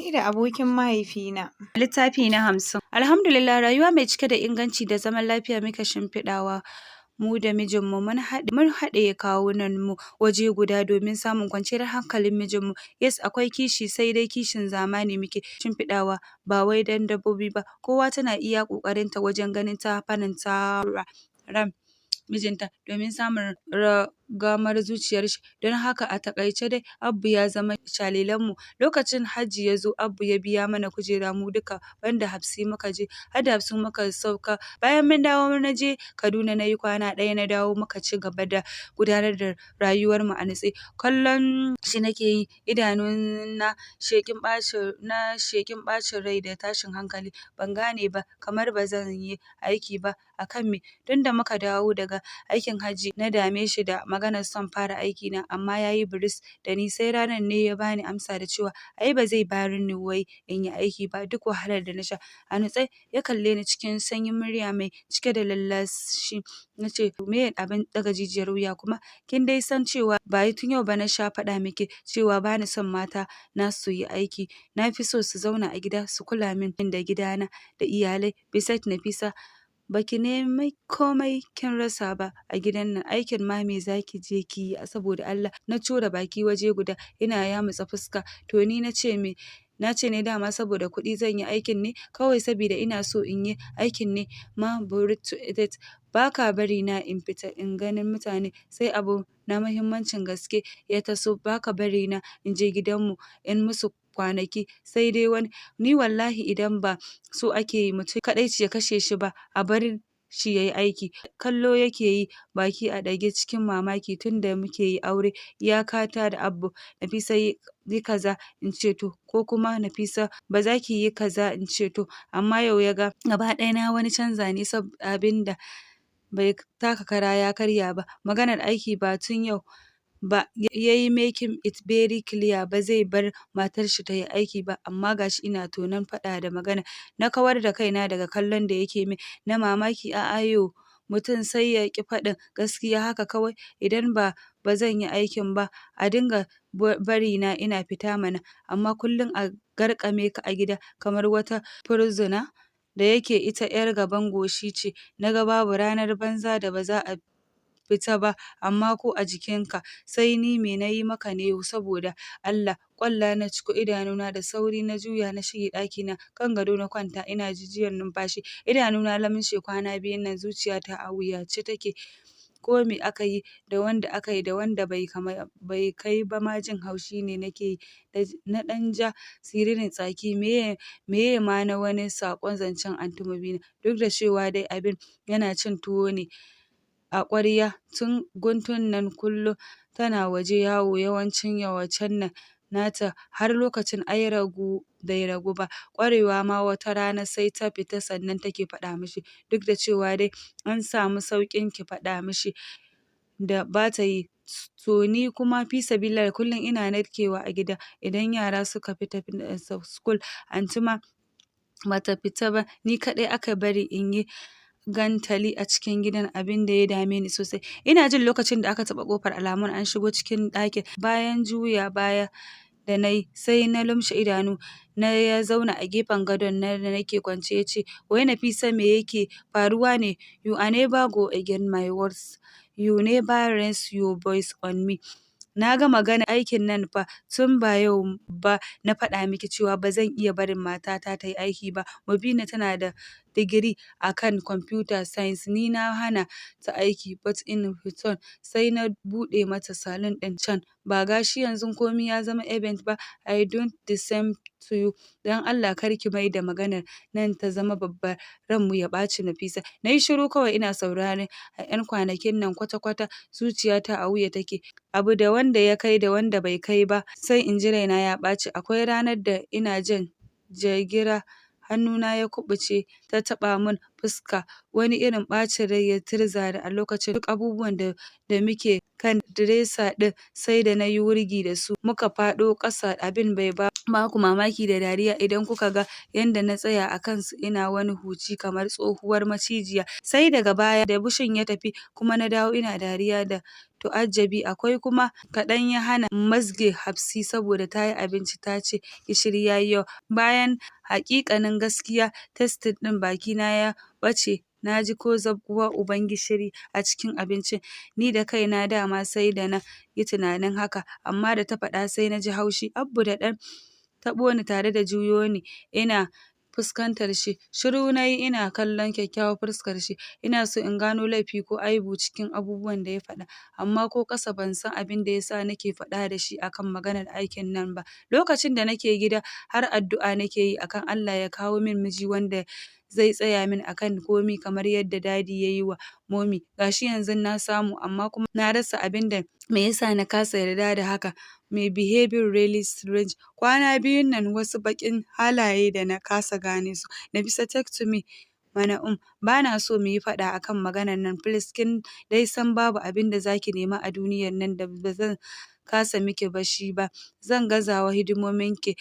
Ni da abokin mahaifina. Littafi na 50. Alhamdulillah, rayuwa mai cike da inganci da zaman lafiya muka shimfiɗawa mu da mijinmu. Mun haɗe kawunan mu waje guda domin samun kwanciyar hankalin mijinmu. Yes, akwai kishi, sai dai kishin zamani muke shimfiɗawa, ba wai dan dabbobi ba. Kowa tana iya ƙoƙarinta wajen ganin ta faranta ran mijinta domin samun ragamar zuciyar shi. Don haka a taƙaice dai, Abbu ya zama shalilan mu. Lokacin Hajji ya zo, Abbu ya biya mana kujera mu duka banda Hafsi. Muka je har da Hafsi muka sauka. Bayan mun dawo, na je Kaduna na yi kwana ɗaya, na dawo, muka ci gaba da gudanar da rayuwar mu a nutse. Kallon shi nake yi, idanuna sheƙin ɓacin na sheƙin ɓacin rai da tashin hankali. Ban gane ba, kamar ba zan yi aiki ba, akan me? Tunda muka dawo daga aikin Hajji na dame shi da maganar son fara aiki na, amma yayi biris da ni. Sai ranar ne ya bani amsa da cewa ai ba zai bar ni wai in yi aiki ba duk wahalar da na sha. A nutse ya kalle ni, cikin sanyin murya mai cike da lallashi nace, "Me abin ɗaga jijiyar wuya kuma? Kin dai san cewa ba tun yau ba na sha faɗa miki cewa bani son mata na su yi aiki. Na fi so su zauna a gida su kula min da gidana da iyalai. Besides, Nafisa, baki nemi komai kin rasa ba a gidan nan. Aikin ma me zaki je ki yi saboda Allah?" Na tura baki waje guda ina yamutsa fuska. "To ni nace me? Nace ne dama saboda kuɗi zan yi aikin ne? Kawai saboda ina so in yi aikin ne ma. Bored to death. Baka bari na in fita in ganin mutane sai abu na muhimmancin gaske ya taso. Baka bari na in je gidanmu in musu kwanaki sai dai wani. Ni wallahi idan ba so ake yi mutum kaɗaici ya kashe shi ba, a bar shi yayi aiki." Kallo yake yi baki a ɗage cikin mamaki. Tunda muke yi aure, iyakata da Abbu, "Nafisa, yi kaza," in ce to, ko kuma, "Nafisa, ba za ki yi kaza," in ce to. Amma yau ya ga gaba ɗaya na wani canza ne abinda bai taka kara ya karya ba. Maganar aiki, ba tun yau ba yayi making it very clear ba zai bar matar shi ta yi aiki ba, amma gashi ina tonon faɗa da magana. Na kawar da kaina daga kallon da yake min na mamaki. A'a yo, mutum sai ya ƙi faɗin gaskiya haka kawai. Idan ba zan yi aikin ba, a dinga bari na ina fita mana, amma kullum a garƙame ka a gida kamar wata fursuna. Da yake ita 'yar gaban goshi ce, naga babu ranar banza da ba za a fita ba, amma ko a jikinka. Sai ni me nayi maka ne saboda Allah? Ƙwalla na ciko idanuna. Da sauri na juya na shige ɗakina. Kan gado na kwanta ina jijiyar numfashi, idanuna lamshe. Kwana biyun nan zuciyata a wuyace take. Ko me aka yi, da wanda aka yi da wanda bai kai ba ma, jin haushi ne nake yi. Na ɗan ja siririn tsaki. Meye ma na wani saƙon zancen Anty Mubina? Duk da cewa dai abin yana cin tuwo ne a ƙwarya, tun guntun nan kullum tana waje yawo, yawancin yawacen nan nata har lokacin ai ragu bai ragu ba. Ƙwarewa ma wata rana sai ta fita sannan take faɗa mishi. Duk da cewa dai an samu sauƙin ki faɗa mishi da bata yi. To ni kuma, fi sabilillahi, kullum ina narkewa a gida idan yara suka fita school, anty ma bata fita ba, ni kaɗai aka bari in yi gantali a cikin gidan, abin da ya dame ni sosai. Ina jin lokacin da aka taɓa ƙofar, alamun an shigo cikin ɗakin. Bayan juya baya da na yi, sai na lumshe idanu na. Ya zauna a gefen gadon na da nake kwance, ya ce, "Wai Nafisa, me yake faruwa ne? You are never go again my words, you never raise your voice on me. Na ga magana aikin nan fa, tun ba yau ba na faɗa miki cewa ba zan iya barin matata ta yi aiki ba. Mubina tana da digiri a kan computer science. Ni na hana ta aiki, but in return sai na buɗe mata salon ɗin can. Ba gashi yanzu komai ya zama event ba? I do the same to you. Don Allah kar ki mai da maganar nan ta zama babba, ranmu ya ɓaci, Nafisa." Na yi shiru kawai ina saurare. A 'yan kwanakin nan kwata-kwata zuciyata a wuya take. Abu da wanda ya kai da wanda bai kai ba, sai in ji raina ya ɓaci. Akwai ranar da ina jan jagira, hannuna ya kuɓuce ta taɓa mun fuska. Fuska wani irin ɓacin rai ya tirza ni a lokacin. Duk abubuwan da muke kan dresser ɗin sai da nayi wurgi da su muka faɗo ƙasa. Abin bai ba baku mamaki da dariya idan kuka ga yanda na tsaya a kansu ina wani huci kamar tsohuwar macijiya. Sai daga baya da fushin ya tafi kuma na dawo ina dariya da tu'ajjabi. Akwai kuma kaɗan ya hana mazge Hafsi saboda tayi abinci tace gishiri yayi yawa. Bayan haƙiƙanin gaskiya, tasting ɗin bakina ya ɓace, naji ko zabguwar uban gishiri a cikin abincin. Ni da kaina dama sai da na yi tunanin haka, amma da ta faɗa sai naji haushi. Abu da ɗan taɓo ni tare da juyo ni ina fuskantar shi. Shiru nayi ina kallon kyakkyawar fuskar shi. Ina so in gano laifi ko aibu cikin abubuwan da ya faɗa, amma ko ƙasa. Ban san abin da yasa nake faɗa da shi akan maganar aikin nan ba. Lokacin da nake gida har addu'a nake yi akan Allah ya kawo min miji wanda zai tsaya min akan komi kamar yadda Daddy yayi wa Mommy. Gashi yanzu na samu, amma kuma na rasa abin da me yasa na kasa yarda da haka. Mai behaving really strange kwana biyun nan, wasu baƙin halaye da na kasa gane su. Nafisa, talk to me mana. Bana so muyi faɗa akan maganar nan, please. Kin dai san babu abinda zaki nema a duniyar nan da bazan kasa miki ba shi ba zan gazawa hidimomin ki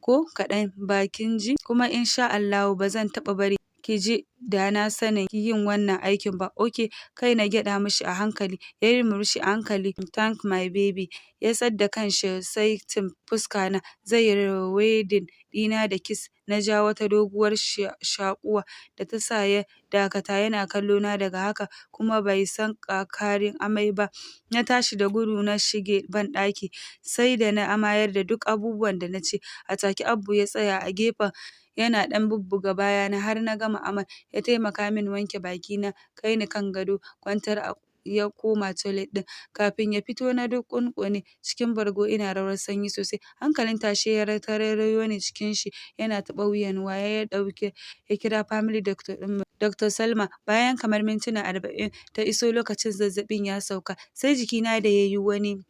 ko kaɗan ba, kin ji? Kuma insha Allahu bazan taɓa bari kiji da na sanin yin wannan aikin ba, okay? Kai na gyaɗa mishi a hankali. Yayi murmushi a hankali. "Thank my baby." Ya sadda kanshi saitin fuska na zai rewarding ɗina da kiss. Na ja wata doguwar shaƙuwa da ta sa ya dakata yana kallo na. Daga haka kuma bai san ƙakarin amai ba. Na tashi da gudu na shige banɗaki, sai da na amayar da duk abubuwan da na ci. A take Abu ya tsaya a gefen yana ɗan bubbuga bayana har na gama aman. Ya taimaka min wanke bakina, kai ni kan gado, kwantar, ya koma toilet ɗin. Kafin ya fito na duƙunƙune cikin bargo ina rawar sanyi sosai. Hankalin tashe ya tarairayo ni cikin shi yana taɓa wuyan waya ya ɗauke ya kira family doctor ɗin mu, Dr. Salma. Bayan kamar mintuna 40 ta iso. Lokacin zazzaɓin ya sauka, sai jikina da yayi wani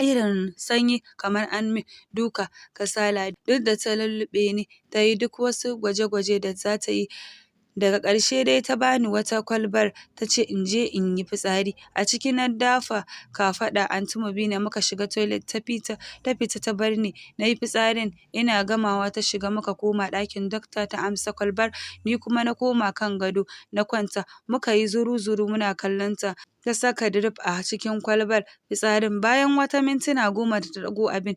irin sanyi kamar an min duka. Kasala duk da ta lulluɓe ni, ta yi duk wasu gwaje-gwaje da zata yi. Daga ƙarshe dai ta bani wata kwalbar tace in je in yi fitsari a ciki. Na dafa kafaɗa Aunty Mubina muka shiga toilet. Ta fita ta bar ni nayi fitsarin. Ina gamawa ta shiga, muka koma ɗakin doctor. Ta amsa kwalbar, ni kuma na koma kan gado na kwanta. Muka yi zuru-zuru muna kallon ta. Ta saka drip a cikin kwalbar fitsarin. Bayan wata mintuna 10 ta ɗago abin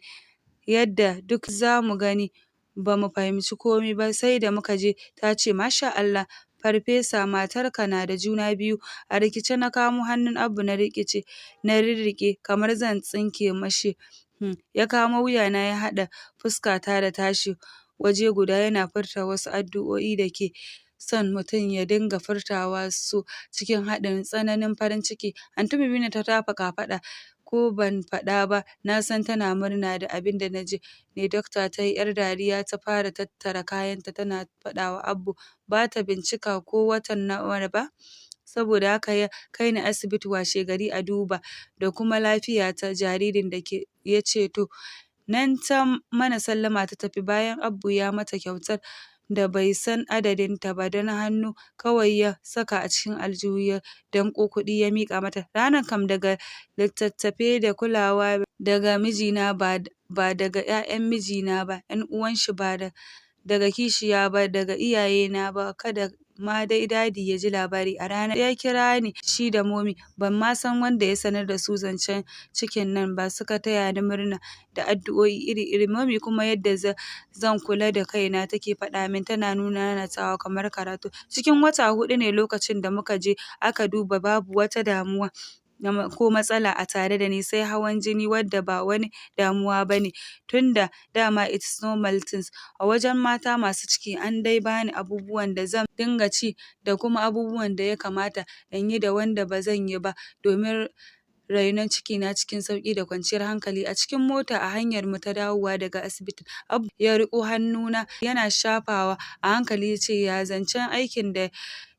yadda duk zamu gani. Bamu fahimci komai ba sai da muka je ta ce, "Masha Allah, farfesa, matarka na da juna biyu." A rikice na kamo hannun Abu na rikice na rirriƙe kamar zan tsinke mashi. Ya kamo wuyana ya haɗa fuskata da tashi waje guda yana furta wasu addu'o'i da ke son mutum ya dinga furtawa su cikin haɗin tsananin farin ciki. Aunty Mubina ta tafa kafaɗa. Ko ban faɗa ba na san tana murna da abin da naji ne. Doctor ta yi ‘yar dariya, ta fara tattara kayanta tana faɗawa Abu bata bincika ko watan nawa ba, saboda haka ya kai ni asibiti washe gari a duba da kuma lafiyata jaririn da ke. Ya ce to. Nan ta mana sallama ta tafi bayan Abu ya mata kyautar da bai san adadinta ba, don hannu kawai ya saka a cikin aljihu ya danƙo kuɗi ya miƙa mata. Ranar kam daga littattafai da kulawa daga mijina ba, ba daga 'ya'yan mijina ba, 'yan uwan shi ba, daga kishiya ba, daga iyayena ba, kada ma dai Daddy ya ji labari. A ranar ya kira ni shi da Mommy, ban ma san wanda ya sanar da su zancen cikin nan ba, suka taya ni murna da addu'o'i iri-iri. Mommy kuma yadda zan kula da kaina take faɗa min, tana nuna nanatawa kamar karatu. Cikin wata 4 ne lokacin da muka je aka duba, babu wata damuwa ko matsala a tare da ni sai hawan jini, wadda ba wani damuwa bane tunda dama it's normal things a wajen mata masu ciki. An dai bani abubuwan da zan dinga ci da kuma abubuwan da ya kamata in yi da wanda ba zan yi ba domin rainon cikina cikin sauƙi da kwanciyar hankali. A cikin mota a hanyar mu ta dawowa daga asibiti, Abu ya riƙo hannuna yana shafawa a hankali ya ce, "Ya zancen aikin da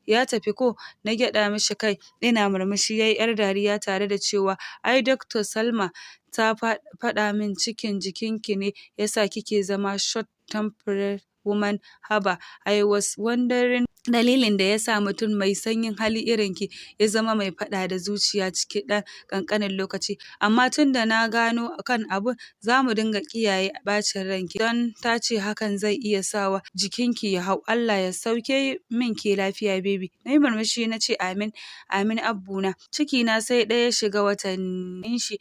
ya tafi ko?" Na gyaɗa mishi kai ina murmushi. Yayi ‘yar dariya tare da cewa, "Ai Dr. Salma ta faɗa min cikin jikinki ne yasa kike zama short tempered woman. Haba, I was wondering Dalilin da yasa mutum mai sanyin hali irin ki ya zama mai faɗa da zuciya cikin ɗan ƙanƙanin lokaci. Amma tunda na gano kan abun, zamu dinga kiyaye ɓacin ranki, don tace hakan zai iya sawa jikinki ya hau. Allah ya sauke min ke lafiya, baby. Nayi murmushi nace, "Amin, amin, abbuna." Cikina sai ɗaya shiga watannin shi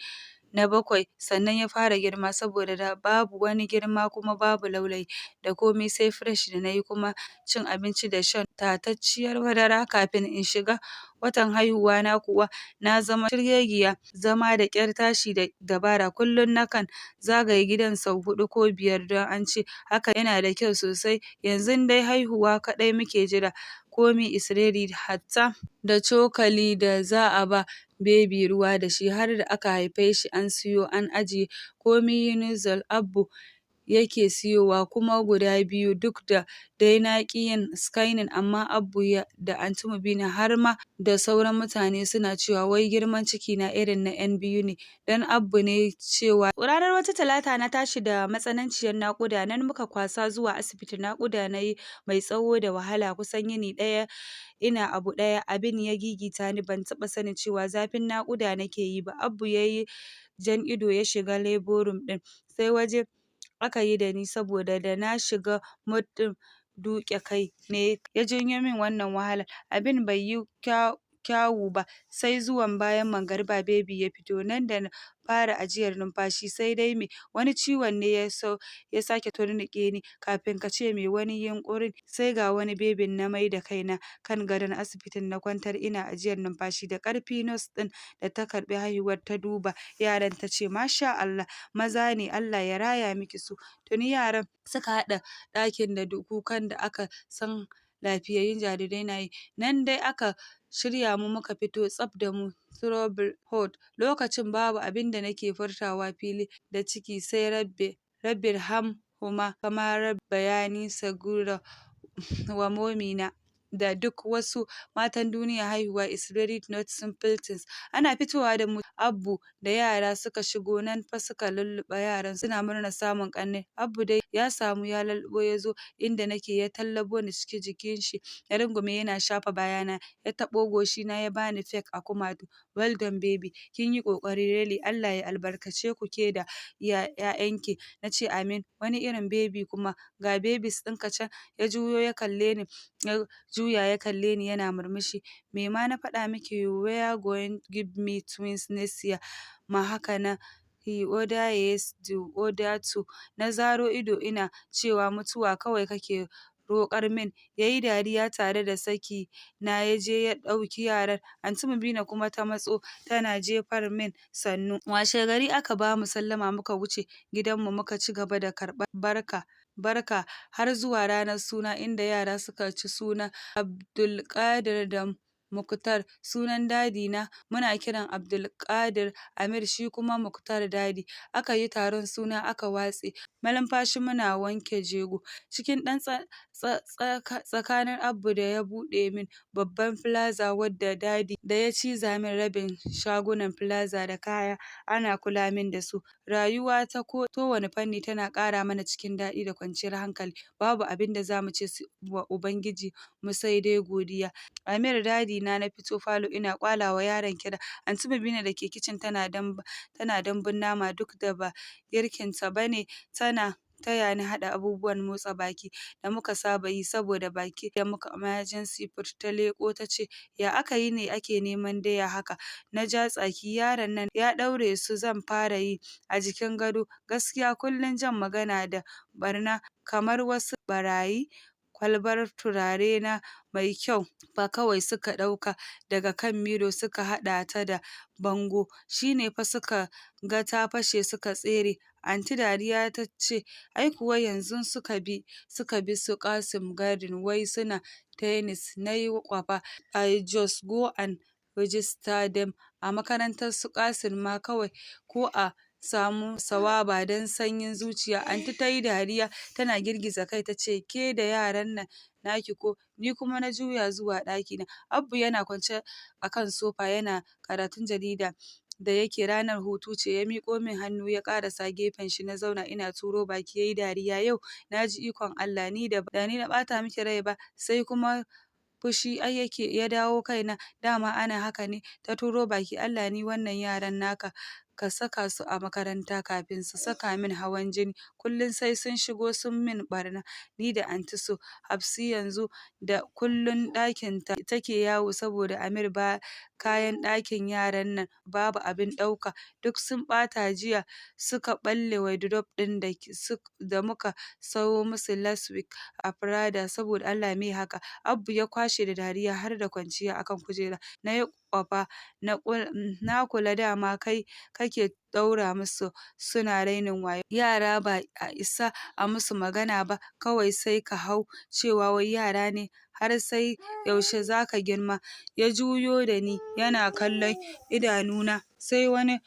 na 7 sannan ya fara girma, saboda da babu wani girma kuma babu laulayi da komai sai fresh da nayi, kuma cin abinci da shan tatacciyar madara. Kafin in shiga watan haihuwa na kuwa na zama shirgegiya, zama da ƙyar, tashi da dabara. Kullum nakan zagaye gidan sau huɗu ko biyar, don an ce haka yana da kyau sosai. Yanzu dai haihuwa kaɗai muke jira, komi is ready, hatta da cokali da za a ba baby ruwa da shi har da aka haife shi an siyo an ajiye. Komi unisel Abbu yake siyowa, kuma guda biyu. Duk da dai na ƙi yin scanning, amma Abbu da Anty Mubina har ma da sauran mutane suna cewa wai girman ciki na irin na 'yan biyu ne, don Abbu ne cewa. Ranar wata Talata na tashi da matsananciyar naƙuda, nan muka kwasa zuwa asibiti. Naƙuda na yi mai tsawo da wahala, kusan yini ɗaya ina abu ɗaya. Abin ya gigita ni, ban taɓa sanin cewa zafin naƙuda nake yi ba. Abbu yayi jan ido ya shiga labour room ɗin, sai waje aka yi da ni, saboda da na shiga mood ɗin duƙe kai ne ya janyo min wannan wahalar. Abin bai yi kyawu ba, sai zuwan bayan mangariba baby ya fito, nan da na fara ajiyar numfashi. Sai dai me? Wani ciwon ne ya so ya sake turnuƙe ni. Kafin ka ce me, wani yunƙurin, sai ga wani bebin. Na maida kaina kan gadon asibitin na kwantar ina ajiyar numfashi da ƙarfi. Nurse ɗin da ta karɓi haihuwar ta duba yaran ta ce, "Masha Allah, maza ne, Allah ya raya miki su." Tuni yaran suka haɗa ɗakin da kukan da aka san lafiyayyun jarirai na yi. Nan dai aka shirya mu muka fito tsaf da mu trouble hot. Lokacin babu abinda nake furtawa fili da ciki sai "Rabbi rabbirhamhuma kama rabbayani sagira." Wa mommy na da duk wasu matan duniya, haihuwa is very not simple things. Ana fitowa da mu, Abbu da yara suka shigo, nan fa suka lulluɓe yaran suna murnar samun ƙannai. Abbu dai ya samu ya lalluɓo, ya zo inda nake, ya tallabo ni cikin jikin shi, ya rungume yana shafa bayana, ya taɓo goshina, ya bani peck a kumatu. "Well done, baby, kin yi ƙoƙari really. Allah ya albarkace ku ke da ƴaƴanki." Nace, "Amin." "Wani irin baby kuma? Ga babies ɗinka can." Ya juyo ya kalle ni, ya juya ya kalle ni yana murmushi. "Me ma na faɗa miki? You were going give me twins next year ma." Haka na the other yes, the other two. Na zaro ido ina cewa, "Mutuwa kawai kake roƙar min." Yayi dariya tare da saki na, yaje ya ɗauki yaran. Anty Mubina kuma ta matso tana jefar min sannu. Washe gari aka bamu sallama muka wuce gidanmu, muka ci gaba da karɓar barka barka har zuwa ranar suna, inda yara suka ci suna Abdulkadir da Muktar, sunan daddy na. Muna kiran Abdulkadir Amir, shi kuma Muktar Daddy. Aka yi taron suna aka watse. Malumfashi muna wanke jego cikin ɗan tsakanin Abbu da ya buɗe min babban plaza, wadda daddy da ya ciza min rabin shagunan plaza da kaya ana kula min da su. Rayuwa ta ko wane fanni tana ƙara mana cikin daɗi da kwanciyar hankali. Babu abin da zamu ce wa Ubangiji mu sai dai godiya. "Amir, daddy na." Na fito falo ina kwalawa yaron kira. Anty Mubina da ke kicin tana dambun nama, duk da ba girkin ta bane, tana taya ni haɗa abubuwan motsa baki da muka saba yi saboda baki da muka emergency food. Ta leƙo tace, "Ya aka yi ne ake neman daya haka?" Na ja tsaki. Yaron nan ya ɗaure su zan fara yi a jikin gado. Gaskiya kullum jan magana da ɓarna kamar wasu ɓarayi. Kwalbar turare na mai kyau fa kawai suka ɗauka daga kan miro, suka haɗa ta da bango, shine fa suka ga ta fashe suka tsere. Anty dariya tace, "Ai kuwa yanzu suka bi su Kasim garden, wai suna tennis." Nayi kwafa. "I just go and register them a makarantar su Kasim ma kawai, ko a samu sawaba don sanyin zuciya." Anty tayi dariya tana girgiza kai, tace, "Ke da yaran nan naki ko." Ni kuma na juya zuwa ɗakina. Abbu yana kwance a kan sofa yana karatun jarida. Da yake ranar hutu ce, ya miƙo min hannu ya ƙarasa gefen shi na zauna ina turo baki. Yayi dariya. "Yau naji ikon Allah, ni da ba ni na ɓata miki rai ba, sai kuma Fushi ai yake ya dawo kaina, dama ana haka ne? Ta turo baki, Allah ni wannan yaran naka ka saka su a makaranta kafin su saka min hawan jini, kullum sai sun shigo sun min ɓarna. Ni da anti su Hafsi yanzu da kullum ɗakin ta take yawo saboda Amir ba kayan ɗakin yaran nan babu abin ɗauka, duk sun ɓata. Jiya suka ɓalle wardrobe ɗin da muka sayo musu last week a Prada, saboda Allah meye haka? Abbu ya kwashe da dariya har da kwanciya akan kujera. Nayi kwafa, na kula dama kai kake ɗaura musu suna rainin wayo. Yara ba a isa a musu magana ba, kawai sai ka hau cewa wai yara ne, har sai yaushe zaka girma? Ya juyo da ni yana kallon idanuna, sai wani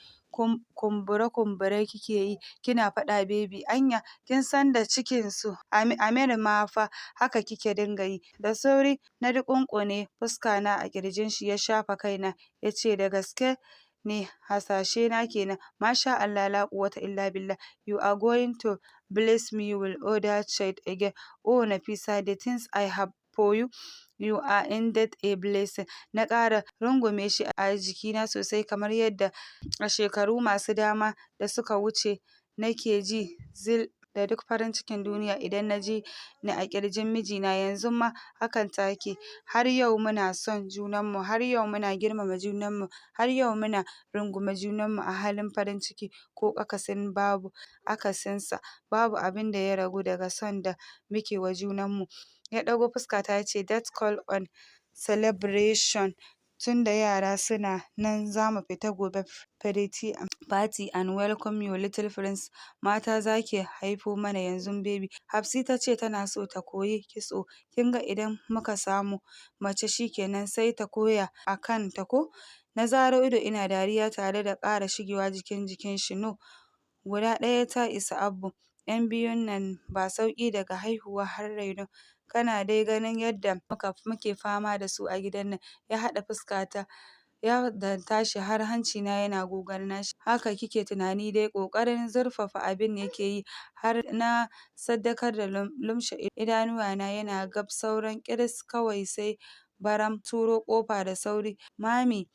kumbure-kumbure kike yi kina faɗa, baby, anya kin san da cikin su Amir ma fa haka kike dinga yi? Da sauri na duƙunƙune fuska na a ƙirjin shi, ya shafa kaina yace, da gaske ne hasashe na kenan, masha Allah la quwwata illa billah, you are going to bless me with other child again. Oh Nafisa, the things I have for you, you are indeed a blessing. Na ƙara rungume shi a jikina sosai, kamar yadda a shekaru masu dama da suka wuce nake ji zil da duk farin cikin duniya idan na ji ni a ƙirjin mijina, yanzu ma hakan take. Har yau muna son junanmu, har yau muna girmama junanmu, har yau muna rungume junanmu a halin farin ciki ko akasin babu akasinsa. Babu abinda ya ragu daga son da muke wa junanmu. Ya ɗago fuskata yace, that call on celebration, tunda yara suna nan zamu fita gobe pretty party and welcome your little prince. Mata zaki haifo mana yanzu, baby. Hafsi tace tana so ta koyi kitso, kinga idan muka samu mace shikenan, sai ta koya a kanta ko? Na zaro ido ina dariya tare da ƙara shigewa jikin jikin shi. No, guda ɗaya ta isa, Abbu. 'Yan biyun nan ba sauƙi, daga haihuwa har raino, kana dai ganin yadda muke fama da su a gidan nan. Ya haɗa fuskata ya da tashi har hancina yana gogar nashi. Haka kike tunani dai? Ƙoƙarin zurfafa abin yake yi har na saddakar da lumshe idanuwana yana gab sauran ƙiris kawai sai baram turo ƙofa da sauri. Mami,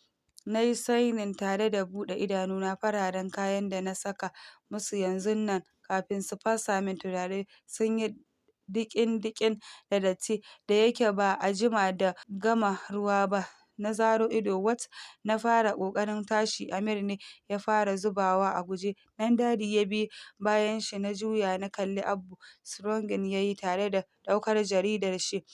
nayi signing tare da buɗe idanuna. Fararen kayan da na saka musu yanzun nan kafin su fesa min turare sun yi diƙin-diƙin da datti, da yake ba a jima da gama ruwa ba. Na zaro ido, what? Na fara ƙoƙarin tashi, Amir ne ya fara zubawa a guje, nan Daddy ya bi bayan shi. Na juya na kalli Abbu, shrugging yayi tare da ɗaukar jaridar shi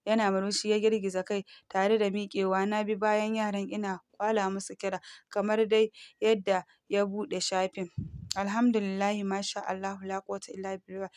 yana murmushi, ya girgiza kai tare da miƙewa. Na bi bayan yaran ina ƙwala musu kira kamar dai yadda ya buɗe shafin. Alhamdulillahi, masha Allahu la quwwata illa billah.